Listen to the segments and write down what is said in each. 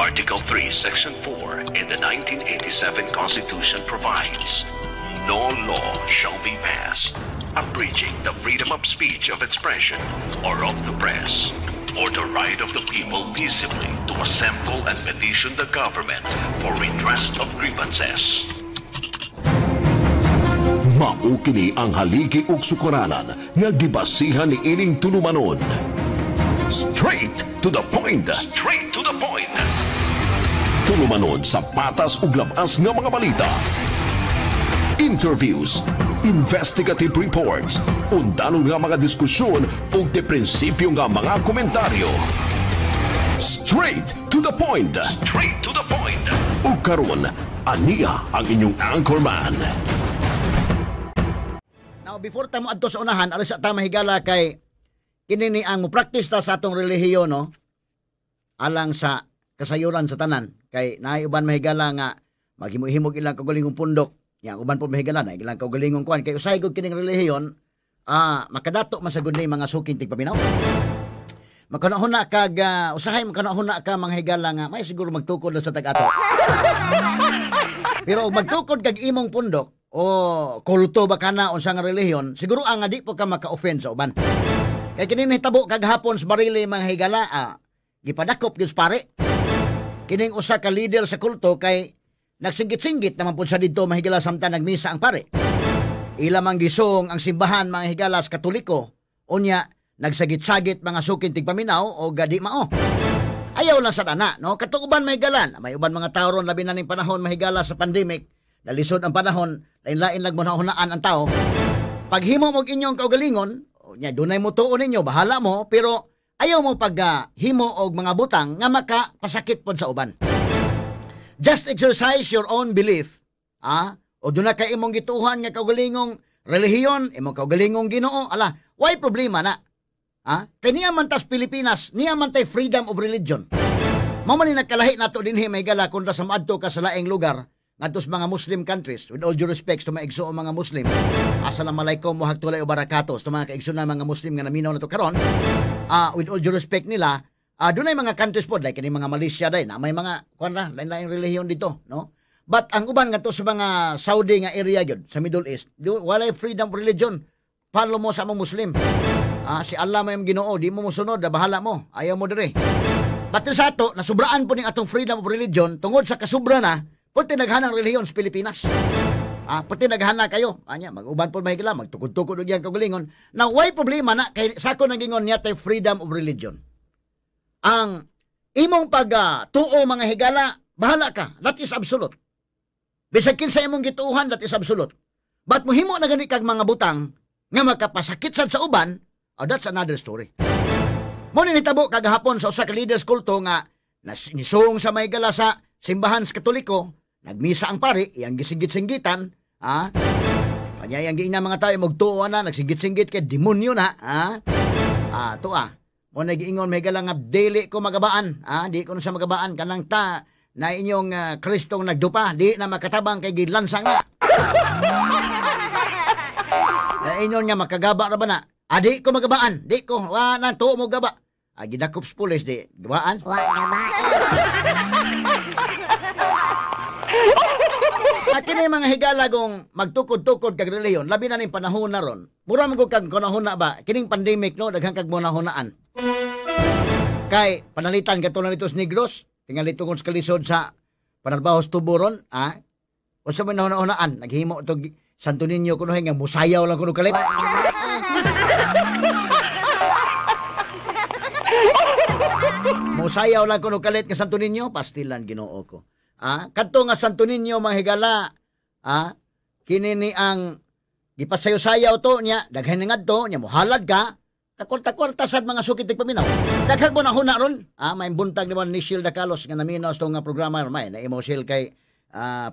Article 3, Section 4 in the 1987 Constitution provides, "No law shall be passed abridging the freedom of speech, of expression, or of the press, or the right of the people peaceably to assemble and petition the government for redress of grievances." Mao kini ang haligi ug sukaranan nga gibasihan ni ining tulumanon. Straight to the point. Straight to the point. Tulumanon sa patas ug labas nga mga balita. Interviews, investigative reports, undanon nga mga diskusyon ug de prinsipyo nga mga komentaryo. Straight to the point. Straight to the point. Ug karon, ania ang inyong anchorman. Now, before ta mo adto sa unahan, alis sa ta mahigala kay kini ni ang mo-practice ta sa atong relihiyon, no? Alang sa kasayuran sa tanan kay naay uban, mahigala, nga maghimo-himog ilang kaugalingong pundok. Nya uban po, mahigala, na ilang kaugalingong kuan kay usahay gud kining relihiyon, makadato man sa gud ni mga suking tigpaminaw. Makanahuna kag usahay makanahuna ka, mga higala, nga may siguro magtukod na sa tag-ato. Pero og magtukod kag imong pundok o kulto ba kana, unsa nga relihiyon, siguro ang nga di po ka maka-offend sa uban. Kay kini nahitabo kagahapon sa Barili, mga higala, gipadakop gyud sa pare. Kining usa ka leader sa kulto kay nagsinggit-singgit naman pud sa didto, mahigala, samtang nagmisa ang pare. Ila mang gisong ang simbahan, mga higala, sa Katoliko. Unya nagsagit-sagit, mga suking tigpaminaw, o gadi mao. Ayaw lang sa dana, no? Katong uban, mahigala, may uban mga tao ron, labi na ning panahon, mahigala, sa pandemic, nalisod ang panahon, lain-lain lang hunaan ang tao. Paghimo mo og inyong kaugalingon, nya dunay mo tuo ninyo, bahala mo, pero ayaw mo pag himo og mga butang nga makapasakit pod sa uban. Just exercise your own belief. O duna kay imong gituohan nga kaugalingong relihiyon, imong kaugalingong Ginoo, ala, why problema na? Kay niya man tas Pilipinas, niya man tay freedom of religion. Mao man ni nagkalahi nato dinhi, mahigala, kontra sa maadto ka sa laing lugar ngadto sa mga Muslim countries. With all due respect sa mga igsoong mga Muslim. Assalamualaikum warahmatullahi wabarakatuh sa mga kaigsoon na mga Muslim nga naminaw nato karon. With all due respect nila, dunay mga countries pod like kini mga Malaysia day na may mga kuan ra, lain-laing relihiyon dito, no? But ang uban ngadto sa mga Saudi nga area gyud sa Middle East, walay freedom of religion. Follow mo sa among Muslim. Si Allah may Ginoo, di mo mosunod, bahala mo. Ayaw mo dire. But sa ato, nasubraan po ning atong freedom of religion tungod sa kasubra na, pati naghanang relihiyon sa Pilipinas. Pati naghana kayo. Anya, mag-uban po, mahigala, magtukod-tukod og iyang kaugalingon. Now, why problema na kay sa ako nagingon niya tay freedom of religion. Ang imong pag tuo, mga higala, bahala ka. That is absolute. Bisag kinsa imong gituohan, that is absolute. But muhimo na gani kag mga butang nga makapasakit sad sa uban, oh, that's another story. Mo ni nitabo kagahapon sa usa ka leaders kulto nga nisung sa may gala sa simbahan sa Katoliko, nagmisa ang pari, iyang gisinggit-singgitan, ha? Kanya iyang giingnan mga tao magtuo na, nagsinggit-singgit kay demonyo na, ha? Tuwa. Mo na giingon, may gala, nga dili ko magabaan, ha? Di ko na sa magabaan kanang ta na inyong Kristong nagdupa, di na makatabang kay gilansang na. Na inyon nga makagaba ra ba na? Di ko magabaan, di ko, wa na tuo mo gaba. Gidakop sa pulis, di gabaan. Wa gabae. At kini mga higala kung magtukod-tukod kag relihiyon, labi na ning panahon na ron. Mura man gud kag panahon na ba, kining pandemic, no, daghan kag monahunaan. Kay panalitan kato na nito sa Negros, tingali tungod sa kalisod sa panarbaho sa tubo ron, ah. Unsa man nahuna-hunaan, naghimo to Santo Niño kuno nga musayaw lang kuno kalit. Wa gabae. Musayaw lang kuno kalit nga Santo Niño, pastilan Ginoo ko. Kadto nga Santo Niño, mga higala, kini ni ang gipasayo-sayaw to niya, daghan ni ngadto niya mohalad ka, kakwarta-kwarta sad, mga sukit tigpaminaw. Daghang mo na huna ron. May buntag ni ni Shield Carlos nga naminaw sa nga programa, may na imo Shield kay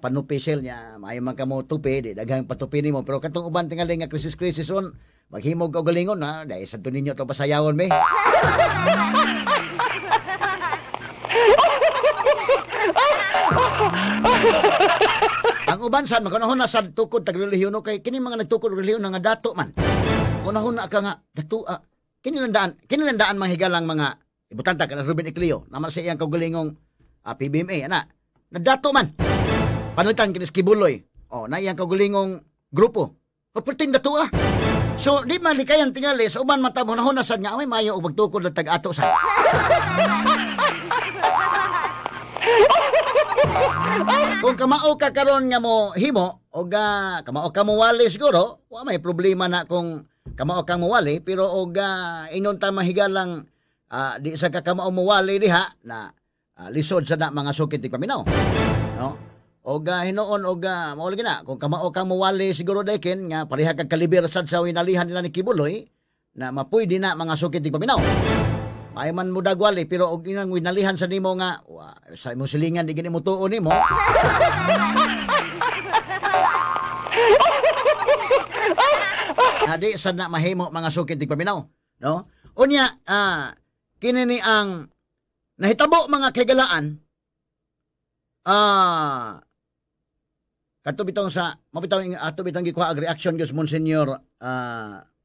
panupi Shield niya, maayo man kamo tupi, di daghang patupi nimo, pero katong uban tingali nga krisis-krisis ron, maghimog ka galingon ha, dahil Santo Niño to pasayawon me. Ang uban sad makanahon na sad tukod tag relihiyon, no, kay kini mga nagtukod og relihiyon nga dato man. Kunahon na ka nga dato, kini landaan mga higalang mga ibutanta ka na Ruben Ecleo naman sa iyang kaugalingong PBMA ana. Nadato man. Panalitan kini Kibuloy. Oh, na iyang kagulingong grupo. Paperting dato ah. So di man likayan tingali sa uban man tamo na sad nga may maayo og pagtukod ng tag-ato sa. Kung kamao ka karon nga mo himo og kamao ka mo wali siguro, wa may problema na kung kamao kang mo wali, pero og inon ta mahigalang di sa ka kamao mo wali diha na lisod sa na mga sukit paminaw. No? Og hinuon og mao lagi na kung kamao kang mo wali siguro dayken nga pareha kag kaliber sad sa winalihan nila ni Kibuloy na mapuydi na mga sukit paminaw. Ay man mo dagwali pero og inang winalihan sa nimo nga wa, sa imong silingan di gini mo tuo nimo. Adi sad na mahimo mga sukit paminaw, no? Unya kini ni ang nahitabo mga kahigalaan kadto bitong sa mabitaw ato bitong gikuha ang reaction gyud Monsignor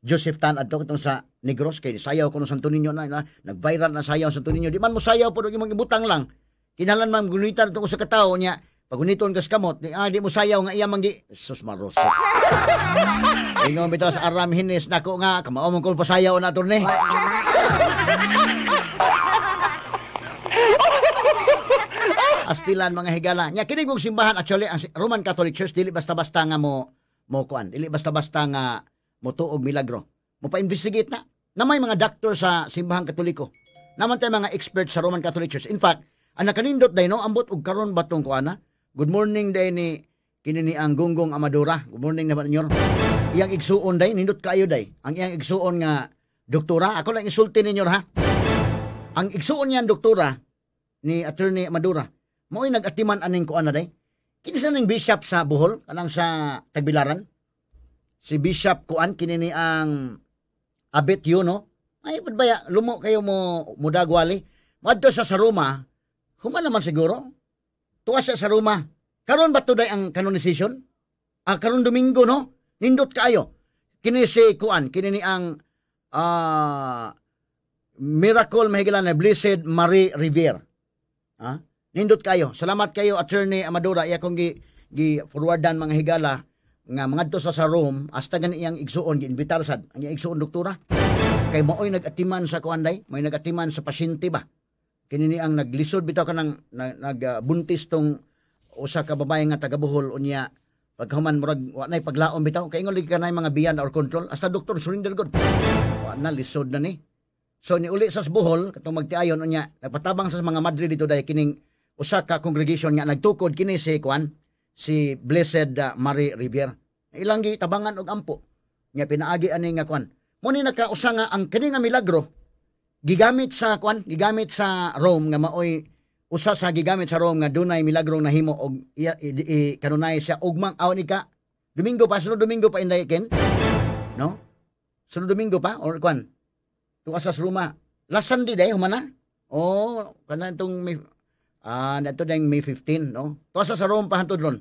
Joseph Tan adto katong sa Negros kay sayaw kuno Santo Niño na nag-viral na sayaw Santo Niño. Di man mo sayaw pud imong ibutang lang. Kinahanglan man gunitan atong usa ka tawo nya paguniton kas kamot di, di mo sayaw nga iya manggi sus marosok. Ingon bitaw sa Aram Hines nako nga kamao man ko pasayaw na attorney. Astilan mga higala. Nya kini kong simbahan actually ang Roman Catholic Church dili basta-basta nga mo kuan, dili basta-basta nga mo tuog milagro. Mo pa-investigate na. Na may mga doctor sa simbahang Katoliko. Naman tay mga expert sa Roman Catholic Church. In fact, ang nakanindot day no ambot og karon batong kuana. Good morning day ni kini ni ang Gonggong Amadora. Good morning naman ninyo. Iyang igsuon day nindot kaayo day. Ang iyang igsuon nga doktora, ako lang insulti ninyo ha. Ang igsuon niyan doktora ni Attorney Amadora. Mao'y nag-atiman aning kuan na day. Kinsa ning bishop sa Bohol kanang sa Tagbilaran? Si Bishop kuan kini ni ang Abet Yuno. Ay pud baya lumo kayo mo mudagwali. Madto sa Roma, human naman siguro. Tuwa siya sa Roma. Karon ba today ang canonization? Karon Domingo no? Nindot kaayo. Kini si kuan kini ni ang miracle mahigalan na Blessed Marie Riviere. Ha? Nindot kayo. Salamat kayo Attorney Amadora. Iya kong gi forwardan mga higala nga mangadto sa Rome hasta gani iyang igsuon giinbitar sad ang iyang igsuon doktora. Kay maoy nag-atiman sa kuan day, maoy nag-atiman sa pasyente ba. Kini ni ang naglisod bitaw kanang nagbuntis tong usa ka babae nga taga Bohol unya paghuman murag wa nay paglaom bitaw kay ingon lagi kanay mga beyond our control hasta doktor surrender gud. Wa na lisod na ni. So niuli sa Bohol katong magtiayon unya nagpatabang sa mga madre dito day kining usa ka congregation nga nagtukod kini si kuan si Blessed Marie Riviere. Ilang gi tabangan og ampo nya pinaagi ani nga kuan. Mo ni nakausa nga ang kini nga milagro gigamit sa kuan, gigamit sa Rome nga maoy usa sa gigamit sa Rome nga dunay milagro nahimo og kanunay siya ugmang aw ni ka Domingo pa, sunod Domingo pa inday ken, no? Sunod Domingo pa or kuan tuwa sa Roma last Sunday day humana. Oh, kana itong May nato dayng May 15, no? Tuwa sa Rome pa hantod ron.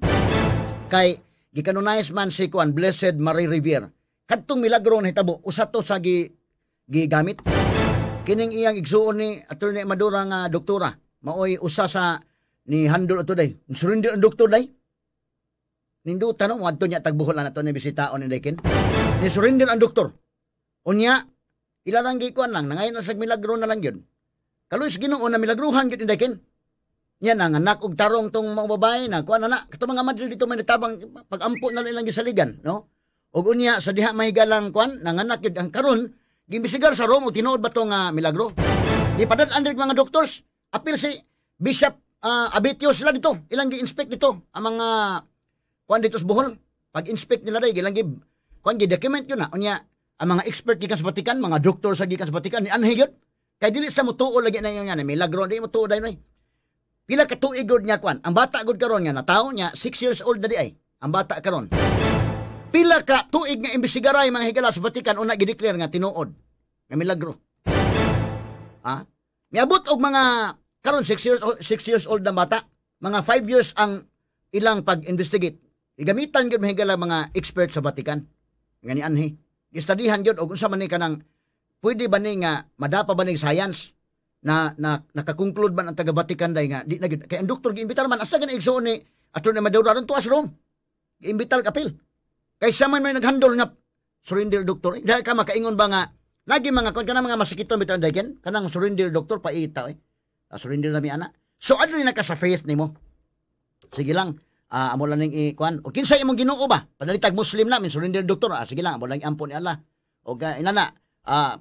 Kay gikanunayos man si kuan Blessed Marie Riviere. Kadtong milagro nahitabo usa to sa gigamit. Kining iyang igsuon ni Attorney Amadora nga doktora, maoy usa sa ni handle ato day. Surrender ang doktor day. Ninduta no, moadto niya tagbuhol na nato ni bisitaon ni Dekin. Ni surrender ang doktor. Unya ila lang gikuan lang nangayon na sa milagro na lang gyud. Kaluoy sa Ginoo na milagruhan gyud ni Dekin. Nya nanganak og tarong tong mga babae na kuan na katong mga madre dito may natabang pagampo na lang ilang gisaligan, no? Og unya sa diha mahigalang kuan nanganak gyud ang karon gimbisigar sa Rome og tinuod ba tong milagro. Di padad-an diri mga doctors, apil si Bishop Abetio sila dito, ilang gi-inspect dito ang mga kuan dito sa Bohol. Pag-inspect nila day ilang gi kuan gi document yun na. Unya ang mga expert gikan sa Vatican, mga doktor sa gikan sa Vatican ni anhi gyud. Kay dili sa motuo lagi na nga milagro di motuo day noy. Pila ka tuig gud niya kuan. Ang bata gud karon nga natawo niya 6 years old na di ay. Ang bata karon. Pila ka tuig nga imbestigaray mga higala sa Vatican una gideclare nga tinuod nga milagro. Ha? Miabot og mga karon 6 years old na bata, mga 5 years ang ilang pag-investigate. Gamitan gyud mga higala mga expert sa Vatican. Nga ni anhi. Gistadihan gyud og unsa man ni kanang pwede ba ni nga madapa ba ni science Na na nakakonclude man ang taga Vatican day nga di na gyud kay ang doktor giimbitar man asa gani igsuon ni Attorney Maduro aron tuas Rome. Giimbitar kapil. Kay siya man may naghandle nga surrender doctor. Dahil ka makaingon ba nga lagi mga kon kanang mga masakiton bitaw day ken kanang surrender doctor paita eh. Surrender na mi ana. So adto ni naka sa faith nimo. Sige lang. Amo lang ning ikuan. O kinsa imong Ginoo ba? Panalitag Muslim na min surrender doctor. Sige lang, amo lang iampo ni Allah. O ga inana,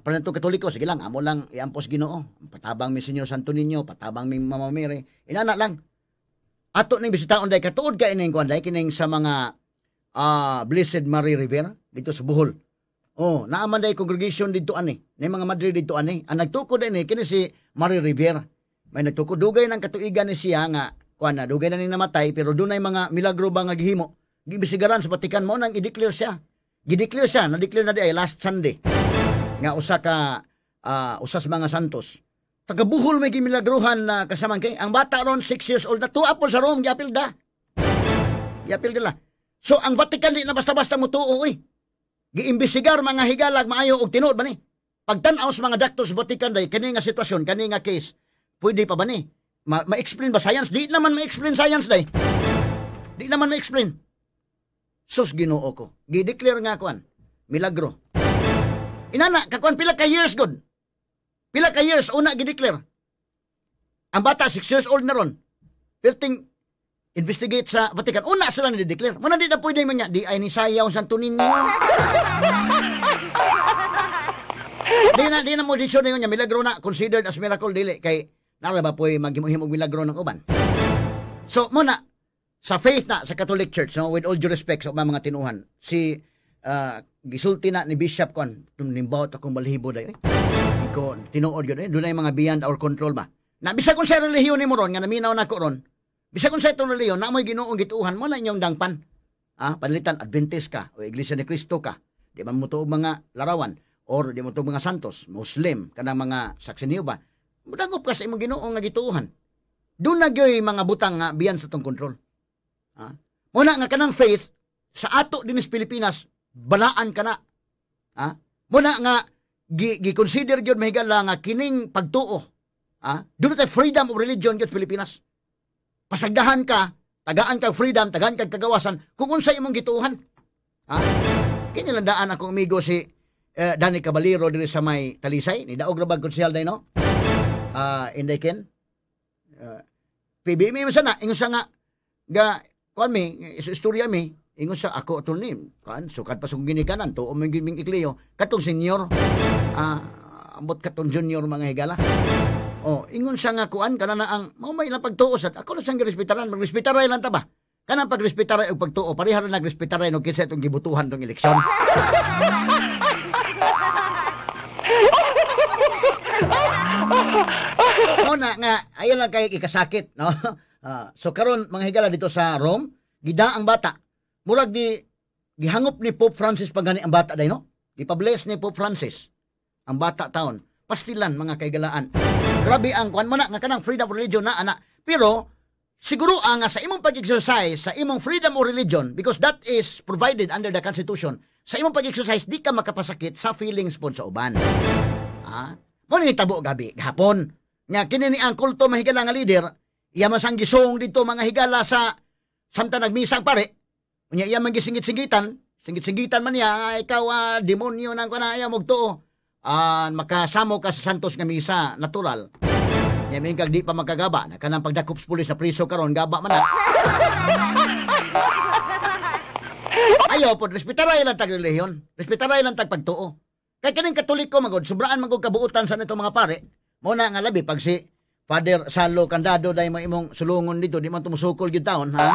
pananto Katoliko, sige lang, amo lang iampo sa Ginoo. Patabang mi Señor Santo Niño, patabang mi Mama Mary. Inana lang. Ato ning bisitaon day katuod ka ining kuan day kining sa mga Blessed Mary Rivera dito sa Bohol. Oh, naa man day congregation didto ani. Nay mga madre didto ani. Ang nagtukod ani kini si Mary Rivera. May nagtukod dugay ng katuigan ni siya nga kuan na dugay na ning namatay pero dunay mga milagro ba nga gihimo. Giimbestigaran sa Vatican mo nang i-declare siya. Gi-declare siya, na-declare na di ay last Sunday nga usa ka usa sa mga santos. Taga Bohol may gimilagruhan na kasamang kay ang bata ron 6 years old na tuwa po sa Rome giapil da. Giapil dila. So ang Vatican di na basta-basta motuo oy. Giimbestigar mga higalag maayo og tinuod ba ni? Pagtan-aw sa mga doctors sa Vatican day kini nga sitwasyon, kani nga case, pwede pa ba ni? Ma-explain ba science? Di naman ma-explain science day. Di naman ma-explain. Sus Ginoo ko. Gi-declare nga kuan, milagro. Inana kakuan pila ka years good. Pila ka years una gi-declare. Ang bata 6 years old na ron. Perting investigate sa Vatican. Una sila ni-declare. Muna di na pwede man niya. Di ay ni sayaw Santo Niño. Di na mo desisyon na yun niya. Milagro na considered as miracle dili kay nara ba po'y maghimo-himog milagro ng uban. So muna sa faith na sa Catholic Church, no, with all due respect sa ubang mga tinuhan, si gisulti na ni Bishop kon nimbawot akong balhibo day. Ko tinuod gyud dunay mga beyond our control ba. Na bisag unsa relihiyon nimo ron nga naminaw nako ron. Bisag unsa itong relihiyon na moy Ginoong gituohan mo na inyong dangpan. Panalitan Adventist ka o Iglesia ni Cristo ka. Di man mo tuog mga larawan or di mo tuog mga santos, Muslim kanang mga saksi niyo ba. Mudangop ka sa imong Ginoo nga gituohan. Doon na gyoy mga butang nga beyond sa tong control. Muna nga kanang faith sa ato dinhi sa Pilipinas balaan ka na. Muna nga gi-consider gyud mahigala nga kining pagtuo. Doon tay freedom of religion gyud sa Pilipinas. Pasagdahan ka, tagaan kag freedom, tagaan kag kagawasan kung unsay imong gituohan. Kini landaan akong amigo si Danny Caballero diri sa may Talisay, ni daog ra bag konsehal day no. Inday ken. PBM man sana ingon sa nga ga kuan mi istorya mi ingon sa ako atol ni kuan sukad pa sa ginikanan tuo man gyud ming ikliyo katong senior ambot katong junior mga higala. Oh, ingon siya nga kuan kana na ang mao may ilang pagtuo sad ako na siyang girespetaran, magrespetaray lang ta ba. Kanang pagrespetaray og pagtuo pareha ra nagrespetaray no kinsa itong gibutuhan tong eleksyon. Muna nga ayon lang kay ikasakit no. So karon mga higala dito sa Rome gida ang bata. Murag di gihangop ni Pope Francis pagani ang bata day no. Gipa-bless ni Pope Francis ang bata taon. Pastilan mga kaigalaan. Grabe ang kuan mo na nga kanang freedom of religion na ana. Pero siguro ang sa imong pag-exercise sa imong freedom of religion because that is provided under the Constitution. Sa imong pag-exercise di ka makapasakit sa feelings pod sa uban. Mo ni tabo gabi gahapon. Nga kini ni ang kulto mahigala nga leader, iya man sang gisong dito mga higala sa samtang nagmisang pare. Unya iya man gisingit-singitan, singit-singitan man niya, ikaw demonyo nang kuan ayaw mogtuo. Makasamo ka sa Santos nga misa natural. Nya may kag di pa magkagaba na kanang pagdakop sa pulis na priso karon gaba man na. Ayo pod respetaray lang tag relihiyon, respetaray lang tag pagtuo. Kay kaning Katoliko magod sobraan magod kabuotan sa nitong mga pare. Mo na nga labi pag si Father Salo Candado dai mo imong sulungon dito di man tumusukol gyud taon ha.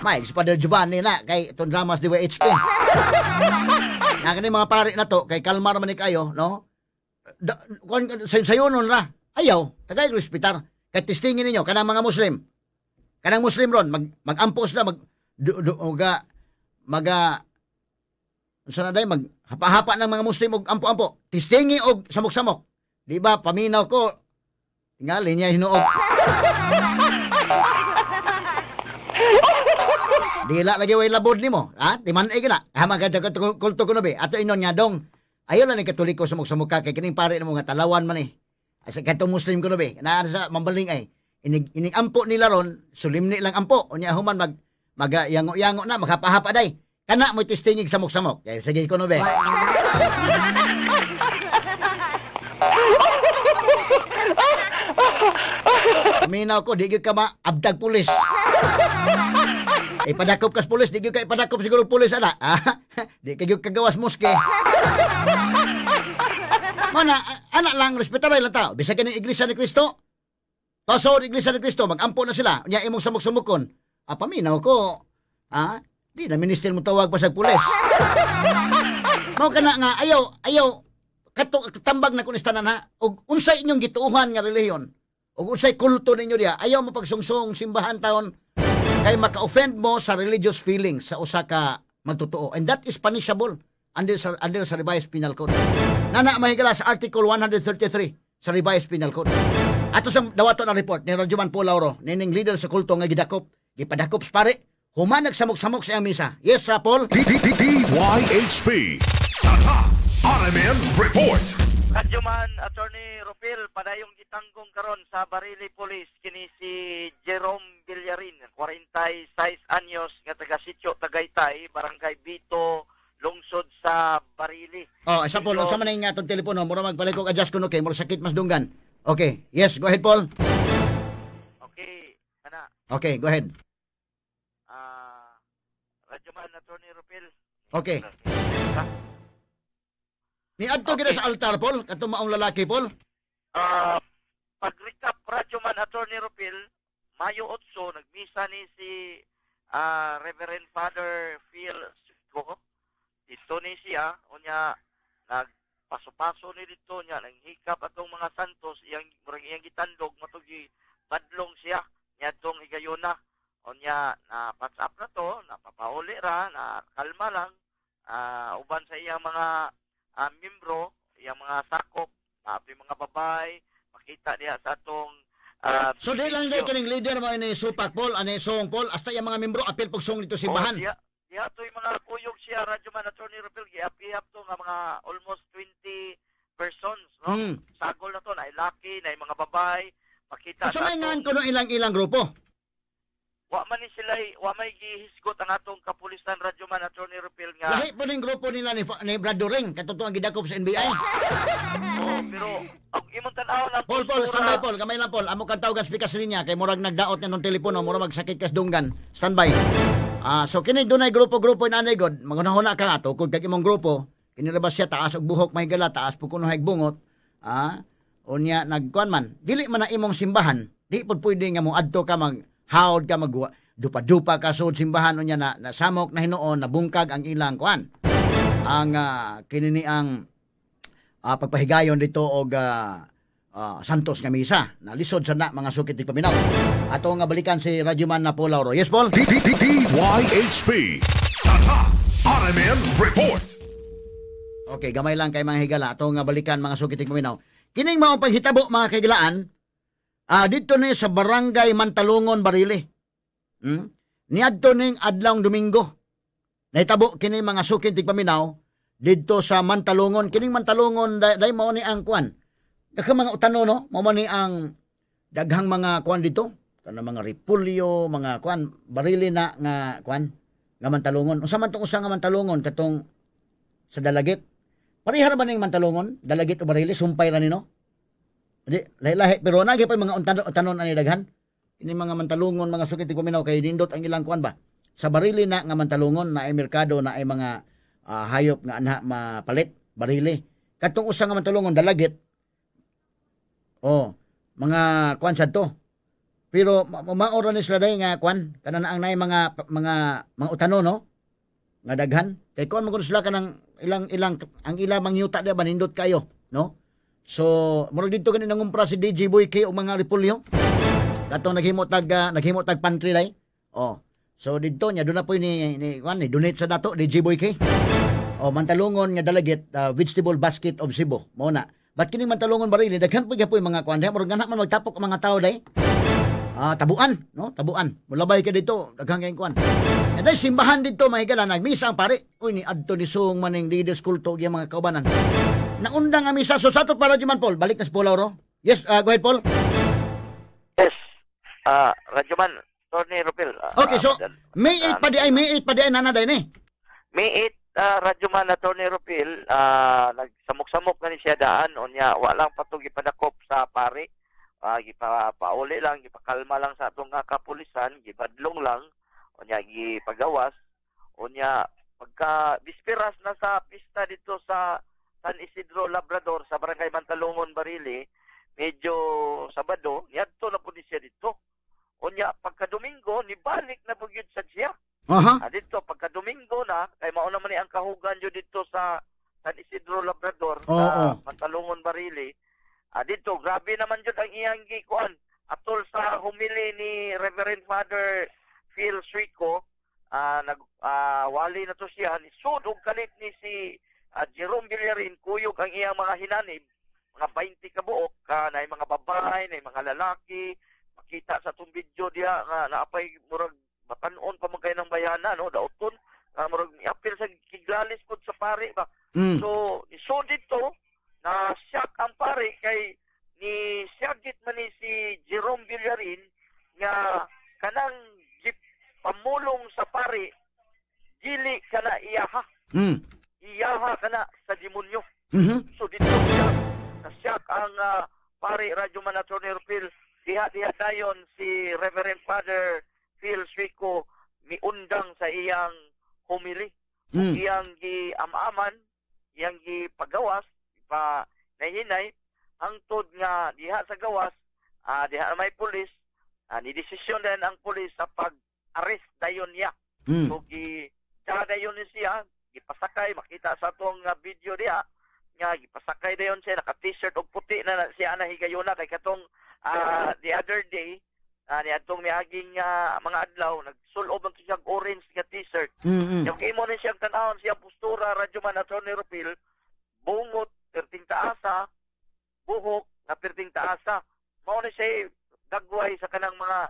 May si Father Giovanni na kay itong dramas DYHP. Na kani mga pare na to kay kalmar man ni kayo no. Sayo nun ra. Ayaw, tagay respetar. Kay testingin ninyo kanang mga Muslim. Kanang Muslim ron mag-ampo sila mag maga unsa na day maghapa-hapa ng mga Muslim og ampo-ampo. Testingi og samok-samok. Di ba paminaw ko tingali niya hinuog. Dila lagi way labod nimo, ha? Timan-ay gina. Ha magkadto kulto kuno be. Ato inon nga dong. Ayaw lang ni Katoliko sa mugsamuka kay kining pare nimo nga talawan man eh. Asa kadtong Muslim kuno be. Naa sa mambaling ay inig ampo nila ron, sulimni lang ampo. Unya human mag yango-yango na maghapa-hapa day. Kana mo testingig samok-samok. Kay sige kuno be. Minaw ko di gyud ka maabtag pulis. Ipadakop kas pulis, di gyud ka ipadakop siguro pulis ana. Di ka gyud kagawas moske. Mana ana lang respetaray lang tao. Bisag kining Iglesia ni Cristo. Paso Iglesia ni Cristo magampo na sila. Unya imong samok-samokon. Paminaw ko. Di na minister mo tawag pa sa pulis. Mao kana nga ayaw kato tambag na kun istanan ha. Og unsay inyong gituohan nga relihiyon? Og unsay kulto ninyo diha? Ayaw mo pagsungsong simbahan taon kay maka-offend mo sa religious feelings sa usa ka magtotoo. And that is punishable under sa Revised Penal Code. Nana mahigala sa Article 133 sa Revised Penal Code. Ato sa dawato na report ni Radyoman Paul Lauro, nining leader sa kulto nga gidakop, gipadakop sa pare, human nagsamok-samok sa iyang misa. Yes, sa Paul. DYHP. Tatak RMN Report. Radyoman Attorney Rufil, padayong gitanggong karon sa Barili Police kini si Jerome Villarin, 46 anyos nga taga Sitio Tagaytay, Barangay Bito, lungsod sa Barili. Oh, sa Paul, unsa man ang atong telepono, mura magpalikog adjust kuno kay mura sakit mas dunggan. Okay, yes, go ahead Paul. Okay, ana. Okay, go ahead. Radyoman Attorney Rufil. Okay. Niadto okay. Gina sa altar, Paul? Katong maong lalaki, Paul? Pag-recap, Radyoman Attorney Rufil, Mayo 8, nagmisa ni si Reverend Father Phil Sico. Dito ni siya, unya, nagpaso-paso ni dito niya, nanghikap atong mga santos, iyang gitandog, matugi, badlong siya, niya itong higayona. Unya, na-patch up na to, napapauli ra, na kalma lang, uban sa iyang mga membro, iyang mga sakop, yung mga babay, makita diha sa atong so di lang di kining leader mo ini supak Paul, ani song Paul, hasta iyang mga membro apil pag song dito simbahan. Oh, diha to yung mga kuyog siya, Radyoman Attorney Rufil, giapihap to nga mga almost 20 persons, no? Sagol na to, na laki, na mga babay, makita. So may ngan kuno ilang-ilang grupo? Wa man ni sila, wa may gihisgot ang atong kapulisan, Radyoman Attorney Rufil nga. Lahi po ning grupo nila ni Brad During, katotoo ang gidakop sa NBI. Oh, pero ang imong tan-aw lang. Paul, standby Paul, gamay lang Paul. Amo kang tawagan speaker sa linya kay murag nagdaot na nung telepono, murag magsakit kas dunggan. Standby. So kini dunay grupo-grupo inanay god, magunahuna ka nga tukod kag imong grupo, kini ra ba siya taas og buhok mahigala, taas pud kuno haig bungot. Unya nagkuan man, dili man na imong simbahan, di pud pwede nga mo adto ka mag hawd ka magwa dupa-dupa ka sud simbahan unya na nasamok na hinuon nabungkag ang ilang kuan. Ang kinini ang pagpahigayon dito og Santos nga misa. Nalisod sa na mga sukit di paminaw. Ato nga balikan si Radyoman na Paul Lauro. Yes, Paul? DYHP. Tatak RMN Report. Okay, gamay lang kay mga higala. Ato nga balikan mga sukit di paminaw. Kining maong paghitabo mga kahigalaan, dito ni sa Barangay Mantalungon, Barili. Niadto ning adlawng Domingo. Nahitabo kini mga sukit di paminaw didto sa Mantalungon. Kining Mantalungon day mao ni ang kuan. Daghang mga utano no, mao man ni ang daghang mga kuan dito, kanang mga repulyo, mga kuan, Barili na nga kuan nga Mantalungon. Unsa man tong usa nga Mantalungon katong sa Dalagit? Pareha ra ba ning Mantalungon, Dalagit o Barili, sumpay ra nino? Di lahi-lahi pero nagi pa mga utanon ani daghan. Ini mga Mantalungon, mga sukit di paminaw kay nindot ang ilang kuan ba. Sa Barili na nga Mantalungon na ay merkado na ay mga hayop nga anha mapalit, Barili. Katong usa nga Mantalungon, Dalagit. Oh, mga kuan sad to. Pero maora ni sila day nga kuan kana na ang nay mga mga mga utano no nga daghan. Kay kuan man sila kanang ilang ilang ang ila mangyuta di ba nindot kayo, no? So, murag didto gani nangumpra si DJ Boy K og mga repulyo. Katong naghimo tag pantry day. Oh. So didto nya doon na po ni kuan ni donate sa dato DJ Boy K. Oh, Mantalungon nga Dalagit, vegetable basket of Cebu. Mao na. But kining Mantalungon Barili daghan pud gyapon mga kuan diha murag gana man magtapok ang mga tao day. Tabuan, no? Tabuan. Mulabay ka dito, daghang kayong kuan. And then, simbahan dito, mga higala, nagmisa ang pare. Uy, ni adto ni Sung maning leaders kulto iyang mga kaubanan. Naundang ang misa. So, sa ato para Radyoman Paul, balik na si Paul Lauro. Yes, go ahead, Paul. Yes. Radyoman, Tony Rupil. Okay, so, May 8 pa di ay, May 8 pa di ay nana din eh. May 8, Radyoman na Tony Rupil, nagsamok-samok na ni siya daan, unya walang patong gipadakop sa pare. Gipapauli lang, gipakalma lang sa atong kapulisan, gibadlong lang, unya gipagawas, unya pagka bispiras na sa pista dito sa San Isidro Labrador sa Barangay Mantalongon, Barili, medyo Sabado, niadto na po ni siya dito. Unya pagka Domingo nibalik na po gyud sa siya. Dito pagka Domingo na kay mao naman ni ang kahugan jud dito sa San Isidro Labrador sa Mantalongon, Barili. Dito grabe naman jud ang iyang gikuan atol sa humili ni Reverend Father Phil Suico. Nag wali na to siya ni sud og kalit ni si Jerome Villarin, kuyog ang iyang mga hinanib, mga 20 ka buok, na mga babae, na mga lalaki. Makita sa atong video diha nga naapay murag batan-on pa man kay ng bayana, no, dauton, murag miapil sa kiglalis pud sa pare ba. So so dito na siyak ang pare kay ni siyagit man ni si Jerome Villarin nga kanang pamulong sa pare dili kana iyaha. Iyaha kana sa demonyo. So dito siya na siyak ang pare, Radyoman Attorney Rupil. Diha dayon si Reverend Father Phil Suico miundang sa iyang homily. Iyang gi-amaman, iyang gipagawas, pa nahinay hangtod nga diha sa gawas, diha may pulis, ni desisyon din ang pulis sa pag-arrest dayon niya. So gi dayon ni siya, gipasakay, makita sa atong video diha nga gipasakay dayon siya, naka t-shirt og puti na siya na higayuna kay katong the other day, niadtong miaging mga adlaw nagsulob man siya orange nga t-shirt. Yung imo ni siyang tan-awon siyang postura, Radyoman Attorney Rupil, bungot perting taasa, buhok nga perting taasa. Mao ni siya dagway sa kanang mga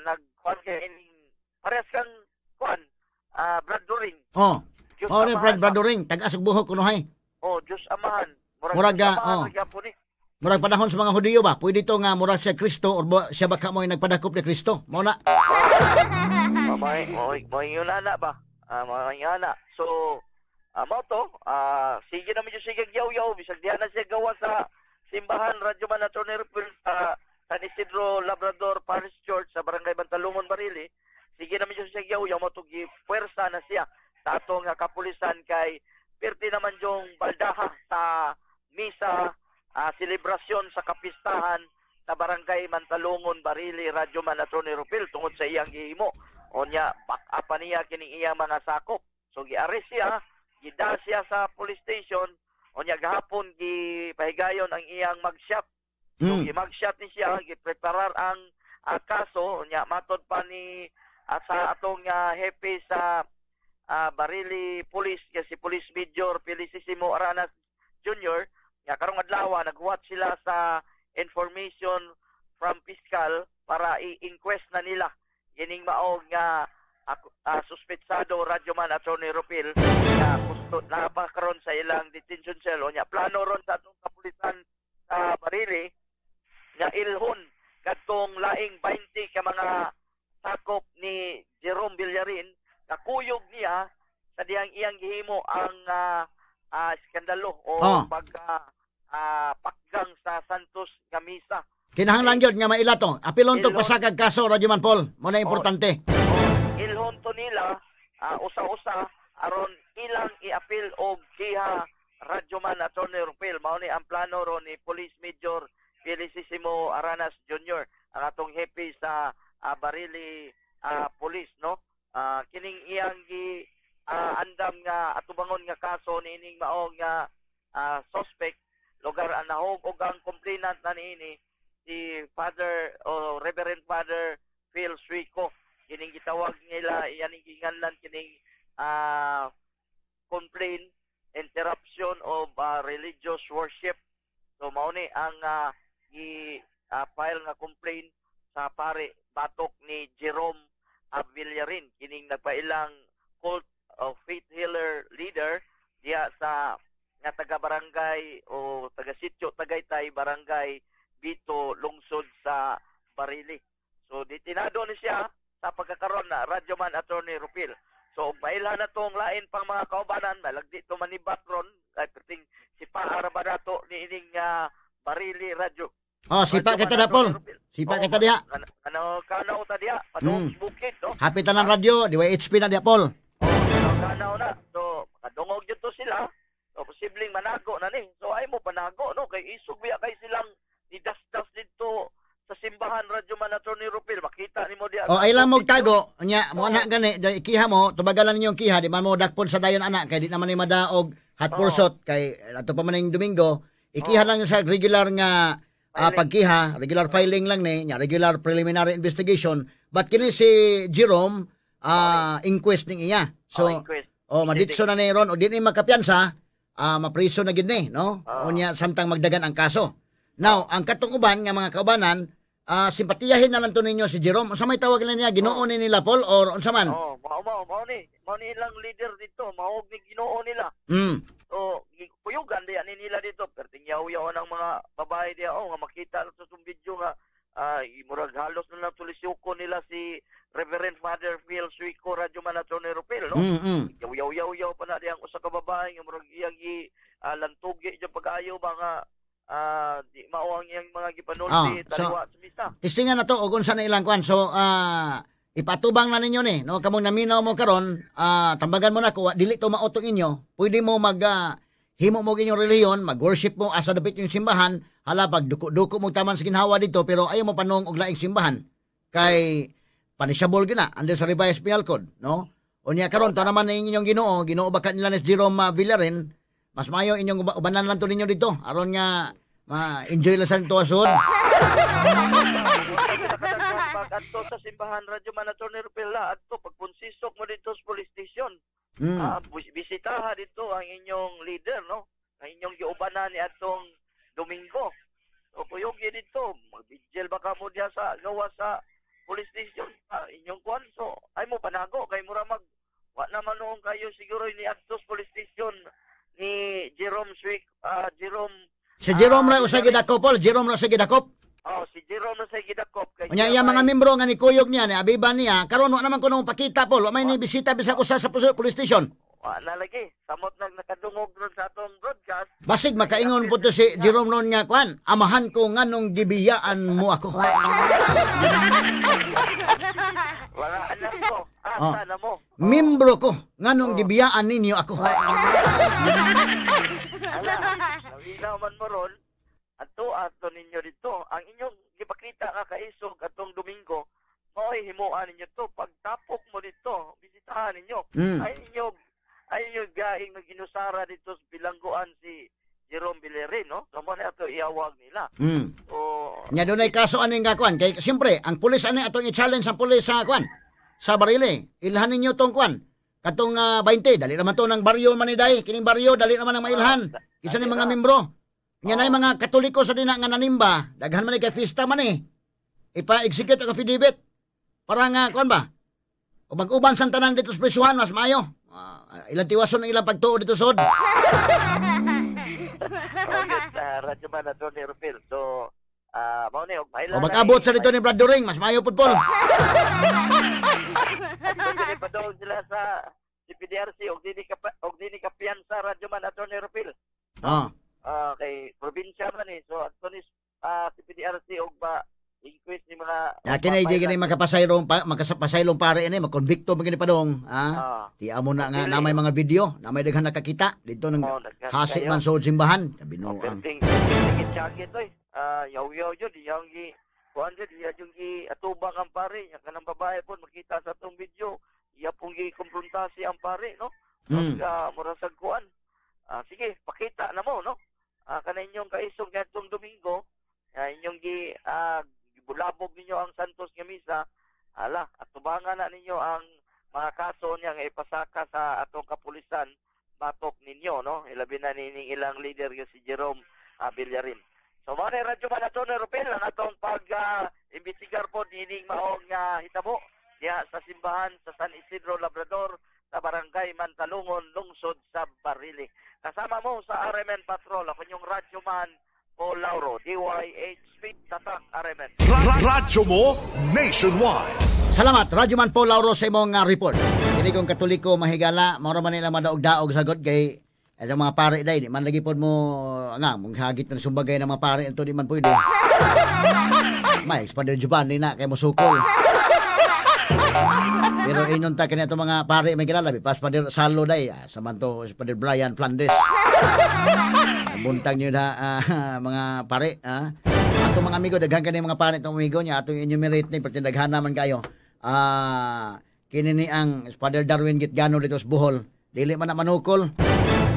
nagkuan kay parehas kang kuan, Brad Doring. Oh. Diyos oh, ni Brad Doring, tag-as og buhok kunohay. Oh, Diyos amahan. Murag oh. Murag panahon sa mga Hudiyo ba? Pwede to nga murag siya Kristo or siya baka mo nagpadakop ni Kristo. Mao na. May yun ana ba? May ana. So, mao to, sige na medyo sige yaw-yaw bisag diha na siya gawa sa simbahan, Radyoman Attorney Rupil, sa San Isidro Labrador Parish Church sa Barangay Bantalungon, Barili. Sige na medyo siya yaw-yaw, mao to gipuwersa na siya sa atong kapulisan kay pirti naman yung baldaha sa misa, selebrasyon sa kapistahan sa Barangay Mantalungon, Barili, Radyoman Attorney Rupil tungod sa iyang gihimo. Onya back up niya kining iyang mga sakop. So gi-arrest siya, gida siya sa police station. Onya gahapon gipahigayon ang iyang mugshot. So gi-mugshot ni siya, gipreparar ang kaso. Onya matod pa ni sa atong hepe sa Barili Police, si Police Major Felicissimo Aranas Jr., nga karong adlaw naghuwat sila sa information from fiscal para i-inquest na nila kining mao nga suspetsado, Radyoman Attorney Rupil, nga gusto napakaron sa ilang detention cell. Unya plano ron sa atong kapulisan sa Barili nga ilhon kadtong laing 20 ka mga sakop ni Jerome Villarin nga kuyog niya sa diyang iyang gihimo ang iskandalo o pag pakgang sa Santos nga misa. Kinahanglan gyud nga maila to. Apilon to pasakag kaso, Radyoman Paul. Mo na importante. Ilhon to nila usa-usa aron ilang iapil og kiha, Radyoman Attorney Rupil. Mao ni ang plano ron ni Police Major Felicissimo Aranas Jr., ang atong hepe sa Barili Police, no? Kining iyang gi andam nga atubangon nga kaso niining mao nga suspect, lugar ang nahog og ang complainant na niini si Father o Reverend Father Phil Suico. Kining gitawag nila iyan ginganlan kining complaint interruption of religious worship. So mao ni ang i-file nga complaint sa pare batok ni Jerome Villarin, kining nagpailang cult of faith healer leader diya sa nga taga barangay o taga sitio Tagaytay, barangay Bito, lungsod sa Barili. So ditinado ni siya sa pagkakaroon na, Radyoman Attorney Rupil. So mailhan na tong lain pang mga kaubanan, malagdi to manibat ron ay perting si paara ba nato ni ining Barili Radyo. Oh, sipa kita na, Paul. Sipa kita diha. Ano kanaw ta diha? Padung bukid, no? Hapit na ng radyo, DYHP na diha, Paul. Oh, kanaw na. So makadungog jud to sila. So posibleng manago na ni. So ay mo panago, no, kay isog biya kay silang nidasdas didto sa simbahan, Radyo Man Attorney Rupil. Makita nimo diha. O ay lang mo tago nya mo ana gani ikiha mo, tubagalan ninyo ang kiha, di man mo dakpon sa dayon ana kay di naman ni madaog hot pursuit kay ato pa man ning Domingo, ikiha lang sa regular nga pagkiha, regular filing lang ni, nya regular preliminary investigation, but kini si Jerome inquest ning iya. So oh, maditso na ni ron o di ni makapiyansa, mapriso na gid ni, no? Unya samtang magdagan ang kaso. Now, ang katong uban nga mga kaubanan, simpatiyahin na lang to ninyo si Jerome. Unsa may tawag nila niya? Ginoo ni nila, Paul, or unsa man? Oh, mao ni. Mao ni ilang leader dito, mao ni Ginoo nila. So, kuyugan diya ni nila dito. Perting yaw-yaw ng mga babae diya, oh, nga makita na sa video nga murag halos na lang tulisyuko nila si Reverend Father Phil Suico, Radyo Man Attorney Rupil, no? Yaw-yaw-yaw pa na diyang usa ka babae nga murag iyang lantugi dyan pag-ayo mga di mao ang iyang mga gipanulti taliwa sa misa. Tistingan na to og unsa na ilang kuan. So ipatubang na ninyo ni, no, kamong naminaw mo karon, tambagan mo na ko dili to maotong inyo. Pwede mo mag himo mo inyong relihiyon, mag-worship mo asa dapit yung simbahan, hala pag duko-duko mo taman sa ginhawa dito, pero ayaw mo panong og laing simbahan kay punishable gyud na under sa revised penal code, no? Unya karon to naman ang inyong Ginoo, Ginoo baka nila ni Jerome Villarin, mas maayo inyong ubanan lang to ninyo dito aron nga ma-enjoy lang sa nito asod. Adto sa simbahan, Radyo Man Attorney Rupil, adto pagpunsisok mo dito sa police station. Bisitaha dito ang inyong leader, no? Ang inyong giubanan ni atong Domingo. So kuyog dito, magbigil baka mo diha sa gawa sa police station, inyong kuan. So ay mo panago kay mura mag wa naman noong kayo siguro ni adto sa police station ni Jerome Swick, Jerome si Jerome ra usay gidakop, Paul. Jerome ra usay gidakop. Oh, si Jerome ra usay gidakop. Unya iya mga membro nga ni kuyog niya, ni abiban niya, karon wa naman kuno pakita, Paul. Wa may ni bisita bisag usa sa police station. Wa na lagi. Samot nag nakadungog ron sa atong broadcast. Basig makaingon po to si Jerome ron nga kuan, amahan ko nganong gibiyaan mo ako. Wala anak ko. Asa na mo? Membro ko nganong gibiyaan ninyo ako. Ala, nawinaw man mo ron. Ato ninyo dito. Ang inyong gipakita nga kaisog atong Domingo, mao'y himuan ninyo to. Pagtapok mo dito, bisitahan ninyo. Ay inyo gaing nag-inusara dito sa bilangguan si Jerome Villarin, no? So, mo na ato iawag nila. So, nya dunay kaso aning gakuan. Kay siyempre, ang pulis ani atong i-challenge ang pulis sa kuan. Sa Barili. Ilhan ninyo tong kuan. Katong 20, dali naman to ng baryo man ni day. Kining baryo dali naman ang mailhan. Isa ni mga membro. Nya nay mga Katoliko sa dina nga nanimba, daghan man ni kay fiesta man ni. Ipa-execute ang affidavit para nga kuan ba? O mag-uban sa tanan dito sa presuhan mas maayo. Ilang tiwason ang ilang pagtuo dito sod. Radyo Man Attorney Rupil. So mao ni og o mag-abot sa dito ni Brad During, mas maayo pud, Paul. Adto padong sila sa CPDRC og dili ka piyansa, Radyo Man Attorney Rupil. Kay probinsya man eh. So adto ni CPDRC og ba inquest ni mga kini gini makapasaylong makapasaylong pare ini makonbikto man gini padong, ha. Ti amo na nga na may mga video, na may daghan nakakita dito nang hasi man sa simbahan, kabinuang. Tsagi toy. Yaw-yaw jud iyang gi kuan jud iya jud gi atubang ang pare, nya kanang babae pud makita sa atong video, iya pong gi konfrontasi ang pare, no? Mura sa kuan. Sige, pakita na mo, no? Kana inyong kaisog ngadtong Domingo, inyong gi bulabog ninyo ang Santos nga misa, ala, atubangan na ninyo ang mga kaso niya nga ipasaka sa atong kapulisan batok ninyo, no? Ilabi na nining ilang leader nga si Jerome Villarin. So mao ni, Radyo Man Atty. Rupil, ang atong pag imbestigar po niining maong hitabo diha sa simbahan sa San Isidro Labrador sa Barangay Mantalungon, lungsod sa Barili. Kasama mo sa RMN Patrol, ako inyong Radyo Man Paul Lauro, DYHP, Tatak RMN. Radyo mo nationwide. Salamat, Radyo Man Paul Lauro, sa imong report. Kini kong Katoliko, mahigala, mao ra man nila madaog-daog sagot kay sa mga pare day, di man lagi pod mo nga mong hagit ng sumbagay ng mga pare ito, di man pwede. May Padre Giovanni na kay mosukol. Pero ingon ta kini ato mga pare may kilala, pas Padre Salo day, sa man to si Padre Brian Flandes. Buntag niyo na mga pare, ah. Ato mga amigo, daghan kani mga pare itong amigo niya, atong enumerate ni pagtindaghan naman kayo. Kini ni ang Father Darwin Gitgano dito sa Bohol. Dili man na manukol.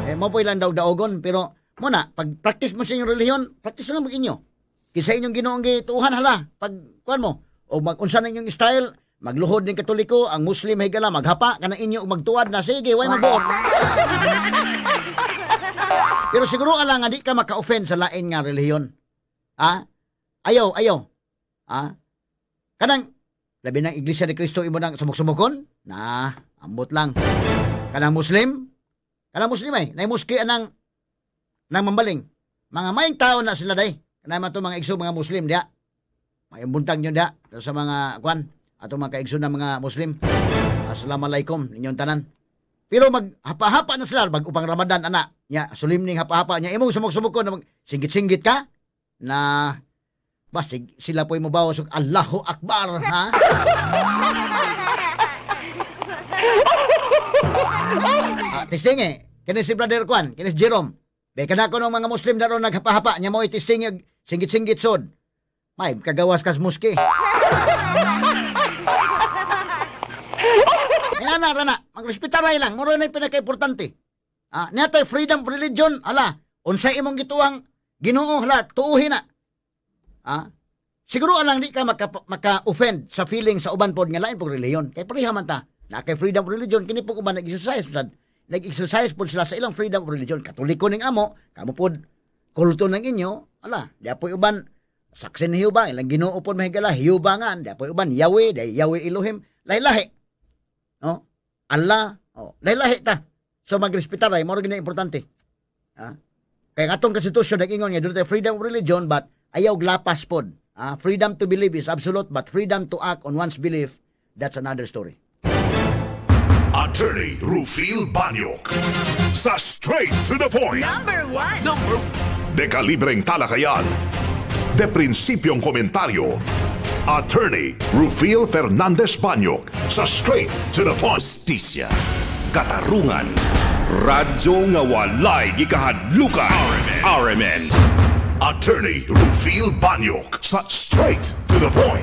Eh, mo po ilang daog-daogon, pero muna, pag practice mo sa inyong relihiyon, practice lang mag inyo. Kinsa inyong Ginoong gituuhan hala, pag kuan mo, o mag-unsa na inyong style, magluhod ning Katoliko, ang Muslim higala, maghapa kana inyo og magtuad na, sige, way magbuot. Pero siguro ala nga di ka maka-offend sa lain nga relihiyon. Ha? Ayaw, ayaw. Ha? Kanang labi ng Iglesia ni Cristo imo nang sumok-sumokon? Na, ambot lang. Kanang Muslim ay, nay muski anang nang mambaling. Mga maing tao na sila day. Kanang man to mga igso mga Muslim diha. Mayong buntag nyo diha sa mga kwan atong mga kaigso na mga Muslim. Assalamualaikum ninyong tanan. Pero maghapa-hapa na sila bag upang Ramadan ana. Nya sulimning hapa-hapa nya imong sumok-sumokon na mag singgit-singgit ka na basig sila po'y mobawas og Allahu Akbar, ha? Testing eh. Kini si Brother Kwan, kini si Jerome. Be kada ko ng mga Muslim daron naghapa-hapa nya mo testing singgit-singgit sod. May kagawas kas muski. Ana rana, magrespetar lang, muro na pinaka-importante. Niya freedom of religion, ala, unsay imong gituang Ginoo hala, tuuhin na. Siguro alang di ka maka-offend sa feeling sa uban pod nga lain pog relihiyon. Kay pareha man ta. Na kay freedom of religion kini pug uban nag-exercise sad. Nag-exercise pod sila sa ilang freedom of religion. Katoliko ning amo, kamo pod kulto ng inyo, ala, di apoy uban saksin ni Jehovah, ilang Ginoo pod mahigala, Jehovah nga, di apoy uban Yahweh, di Yahweh Elohim, lahi-lahi. No? Allah, oh, lahi-lahi ta. So magrespetar ay mao ra gid importante. Ha? Kaya atong konstitusyon nag-ingon nga dunay freedom of religion but ayaw lapas pod. Freedom to believe is absolute but freedom to act on one's belief, that's another story. Attorney Rufil Banyok sa Straight to the Point. Number 1. Number De kalibreng talakayan. De prinsipyong komentaryo. Attorney Rufil Fernandez Banyok sa Straight to the Point. Justisya, katarungan, radyo nga walay gikahadlukan. RMN. Attorney Rufil Banyok sa Straight to the Point.